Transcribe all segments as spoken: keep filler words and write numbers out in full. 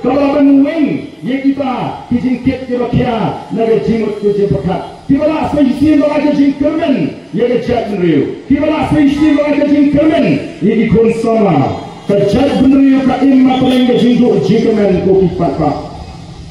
Kaba la ban weng ïa kita ki jingkit kiba khia na ka jingmut ka jingpyrkhat. Kiba la sa shisien ban ai ka jingkyrmen ïa ka jaitbynriew. Kiba la sa shisien ban ai ka jingkyrmen ïa ki khun samla. Ka jaitbynriew ka im marwei ka jingduh jingkyrmen, ko ki paidbah.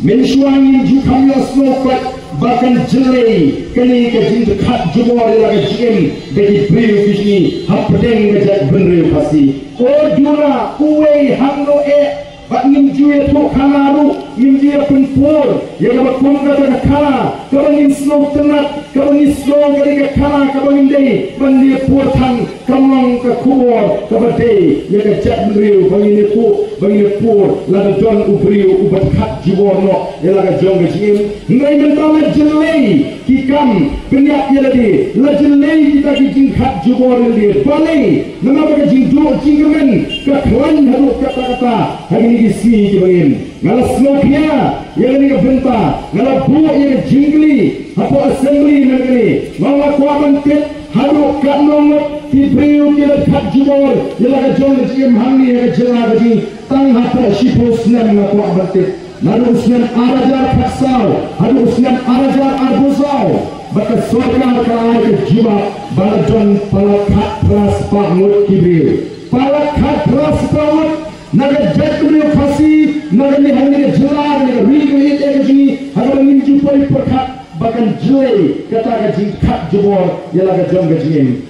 Mynshuwa ngim ju kham ïohsngew pat ba kan jlei kane ka jingkhat jubor ïa la ka jingim da ki briew ki jong ngi hapdeng ka jaitbynriew Khasi. O duna, uwei hangno eh, bad ngim ju ïathuh khana ruh, ngim ju ïapynpur ïa kaba kum kata ka khana kaba ngin sngewtynnat, kaba ngin sngew ka dei ka khana kaba ngin dei ban leh pur than. Kam long ka khubor kaba dei ïa ka jaitbynriew ba ngin ïathuh, ba ngin ïapur lada don u briew uba khat jubor noh ïa la ka jong ka jingim. Hynrei mynta la jlei ki kam pynïap ïa lade, la jlei kita ki jingkhat jubor ïa lade. Balei? Namar ba ka jingduh jingkyrmen ka khlaiñ haduh katta katta ha kine ki sngi kiba ngin. Nga la sngewkhia ïa kane ka bynta, nga la buh ïa ka jingkylli hapoh Assembly mynne kane. Nga la kwah ban tip haduh katno ngut ki briew ki la khat jubor ïa la ka jong ka jingim hangne ha ka jylla ka jong ngi. Tang hapoh shiphew snem nga kwah ban tip. Naduh u snem ar hajar khatsaw haduh u snem ar hajar arphew saw, ba ka sorkar ka ai ka jubab ba la don palat khatphra spah ngut ki briew. Palat khatphra spah ngut na ka jaitbynriew Khasi, na kane hangne ka jylla, na ka ri, ka ïeit ka jong ngi, ha kaba ngim ju poi pyrkhat ba kan jlei kata ka jingkhat jubor ïa la ka jong ka jingim.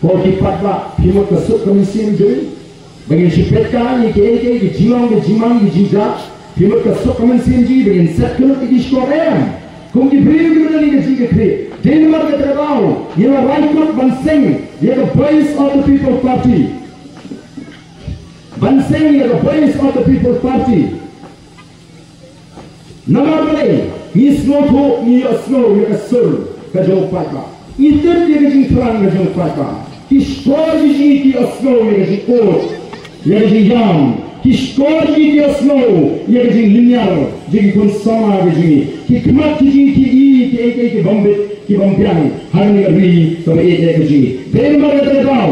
Ko ki paidbah, phi mut ka suk ka mynsiem jong ngi ba ngin shu peit kai ïa kiei kiei ki jinglong ki jingman ki jingjia? Phi mut ka suk ka mynsiem jong ngi ba ngin set kyllut ïa ki shkor? Em. Kum ki briew kiba don ïa ka jingkitkhlieh. Dei namar kata ka daw ngi la rai kut ban seng ïa ka Voice of the People Party. Ban seng ïa ka Voice of the People Party. Namar balei? Ngi sngewthuh, ngi ïohsngew ïa ka sur ka jong u paidbah. Ngi tip ïa ka jingthrang ka jong u paidbah. Ki shkor ki jong ngi ki ïohsngew ïa ka jingud, ïa ka jingïam. Ki shkor ki jong ngi ki ïohsngew ïa ka jinglynñiar jong ki khun samla ki jong ngi. Ki khmat ki jong ngi ki i kiei kiei kibym bit kibym biang ha kane ka ri kaba ïeit ka jong ngi. Dei namar kata ka daw